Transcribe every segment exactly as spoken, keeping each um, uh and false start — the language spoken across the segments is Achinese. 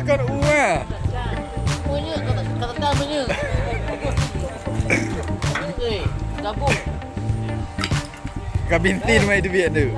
Kon uwa. Meunyeuk, kata, kata meunyeuk. Eh, gabung. Ka bintin mai teubiet tu.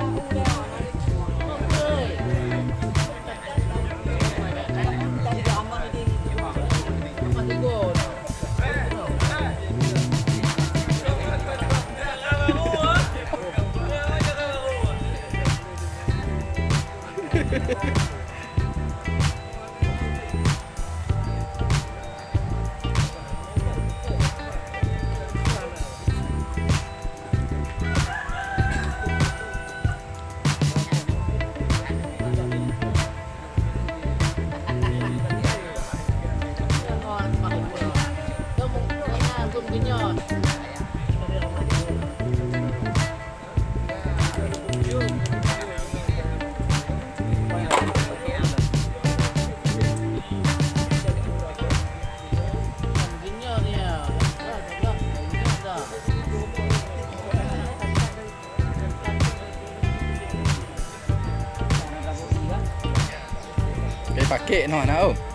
Oke, pakai noh anak, oh.